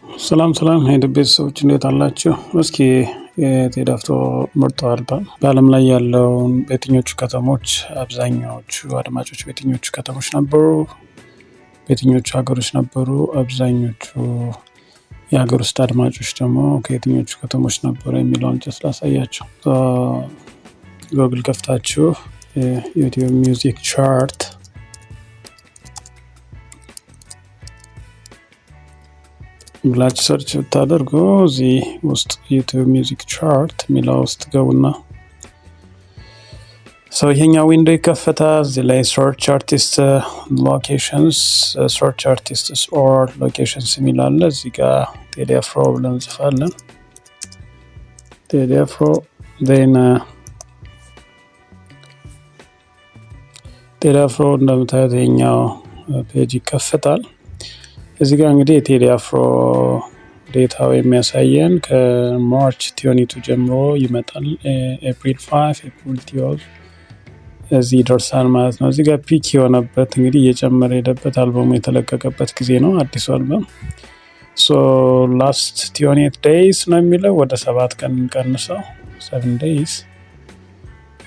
ሰላም ሰላም የዩቲዩብ ቤተሰቦች፣ እንዴት አላችሁ? እስኪ የቴዲ አፍሮ ምርጡ አልበም በዓለም ላይ ያለውን በየትኞቹ ከተሞች አብዛኛዎቹ አድማጮች በየትኞቹ ከተሞች ነበሩ? በየትኞቹ ሀገሮች ነበሩ? አብዛኞቹ የሀገር ውስጥ አድማጮች ደግሞ ከየትኞቹ ከተሞች ነበሩ የሚለውን just ላሳያችሁ። ጉግል ከፍታችሁ YouTube music chart ብላችሁ search ብታደርጉ እዚህ ውስጥ YouTube music chart የሚለው ውስጥ ገቡና so ይሄኛው window ይከፈታል። እዚህ ላይ search artist locations፣ search artists or locations የሚል አለ። እዚህ ጋር ቴዲ አፍሮ ብለን እንጽፋለን። ቴዲ አፍሮ፣ then ቴዲ አፍሮ እንደምታዩት ይሄኛው page ይከፈታል። እዚህ ጋር እንግዲህ የቴዲ አፍሮ data ው የሚያሳየን ከ March 22 ጀምሮ ይመጣል። April 5፣ April 12 እዚህ ይደርሳል ማለት ነው። እዚህ ጋር peak የሆነበት እንግዲህ እየጨመረ የሄደበት አልበሙ የተለቀቀበት ጊዜ ነው። አዲሱ አልበም so last 28 days ነው የሚለው። ወደ 7 ቀን እንቀንሰው፣ 7 days።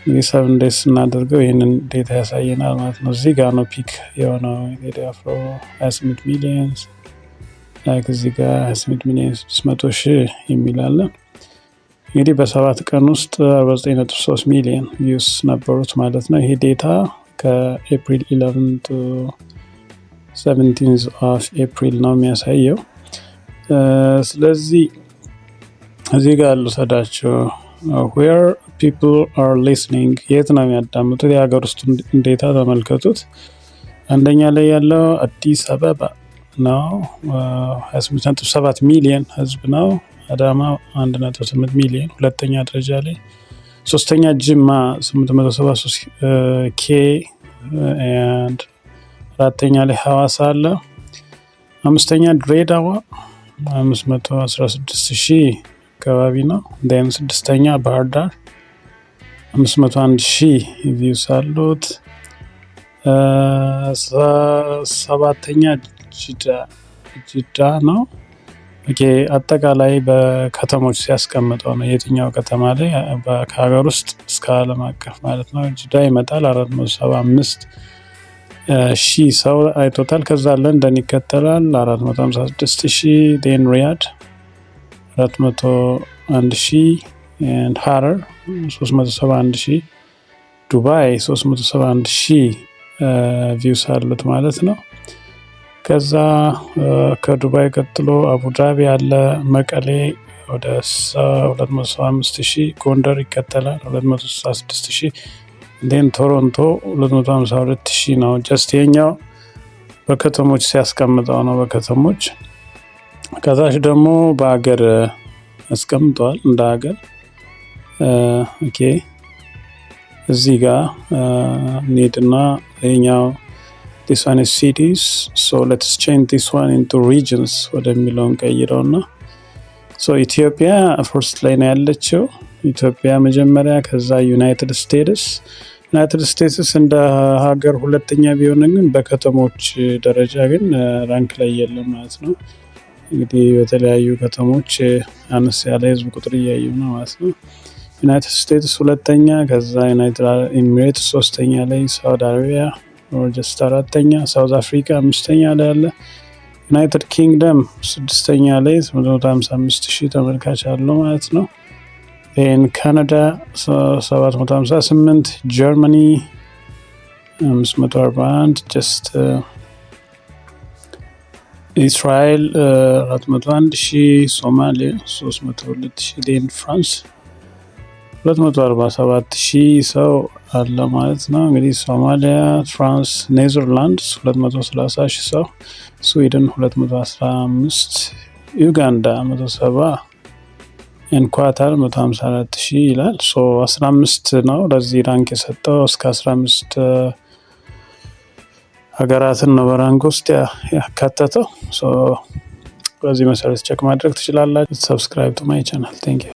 እንግዲህ 7 days ስናደርገው ይህንን data ያሳየናል ማለት ነው። እዚህ ጋር ነው peak የሆነው የቴዲ አፍሮ 28 ሚሊየን፣ like እዚህ ጋር 28 ሚሊዮን 600 ሺህ የሚል አለ። እንግዲህ በ7 ቀን ውስጥ 49.3 ሚሊዮን views ነበሩት ማለት ነው። ይሄ data ከ April 11 to 17 of April ነው የሚያሳየው። ስለዚህ እዚህ ጋር ልውሰዳችሁ፣ where people are listening፣ የት ነው የሚያዳምጡት? የሀገር ውስጥ data ተመልከቱት። አንደኛ ላይ ያለው አዲስ አበባ ነው፣ 28.7 ሚሊየን ህዝብ ነው። አዳማ 1.8 ሚሊየን ሁለተኛ ደረጃ ላይ፣ ሶስተኛ ጅማ 873 K፣ አራተኛ ላይ ሐዋሳ አለ። አምስተኛ ድሬዳዋ 516 ሺህ አካባቢ ነው። Then ስድስተኛ ባህር ዳር 501 ሺህ views አሉት። ሰባተኛ ጅዳ ነው። Okay፣ አጠቃላይ በከተሞች ሲያስቀምጠው ነው፣ የትኛው ከተማ ላይ ከሀገር ውስጥ እስከ ዓለም አቀፍ ማለት ነው። ጅዳ ይመጣል፣ 475 ሺህ ሰው አይቶታል። ከዛ ለንደን ይከተላል፣ 456 ሺህ፣ then ሪያድ 401 ሺህ፣ ሀረር 371 ሺህ፣ ዱባይ 371 ሺህ views አሉት ማለት ነው። ከዛ ከዱባይ ቀጥሎ አቡዳቢ አለ፣ መቀሌ ወደ 275 ሺህ፣ ጎንደር ይከተላል 266 ሺህ፣ then ቶሮንቶ 252 ሺህ ነው። Just የኛው በከተሞች ሲያስቀምጠው ነው፣ በከተሞች። ከታች ደግሞ በሀገር አስቀምጠዋል እንደ ሀገር። Okay፣ እዚህ ጋር እንሂድና ይሄኛው this one is cities, so let's change this one into regions ወደሚለውን ቀይረውና so ኢትዮጵያ first ላይ ነው ያለችው። ኢትዮጵያ መጀመሪያ፣ ከዛ ዩናይትድ ስቴትስ። ዩናይትድ ስቴትስ እንደ ሀገር ሁለተኛ ቢሆን ግን በከተሞች ደረጃ ግን rank ላይ የለም ማለት ነው። እንግዲህ በተለያዩ ከተሞች አነስ ያለ የህዝብ ቁጥር እያየሁ ነው ማለት ነው። ዩናይትድ ስቴትስ ሁለተኛ፣ ከዛ ዩናይትድ አረብ ኤሚሬትስ ሶስተኛ ላይ፣ ሳውዲ አረቢያ just አራተኛ፣ ሳውዝ አፍሪካ አምስተኛ ላይ አለ። ዩናይትድ ኪንግደም ስድስተኛ ላይ 855 ሺህ ተመልካች አለው ማለት ነው። Then ካናዳ 758፣ ጀርመኒ 541፣ just እስራኤል 401 ሺህ፣ ሶማሊያ 302 ሺህ፣ then ፍራንስ 247 ሺህ ሰው አለ ማለት ነው። እንግዲህ ሶማሊያ፣ ፍራንስ፣ ኔዘርላንድስ 230 ሺህ ሰው፣ ስዊድን 215፣ ዩጋንዳ 170፣ ኳታር 154 ሺህ ይላል። So 15 ነው ለዚህ rank የሰጠው፣ እስከ 15 ሀገራትን ነው በ rank ውስጥ ያካተተው። በዚህ መሰረት check ማድረግ ትችላላችሁ። Subscribe to my channel. Thank you.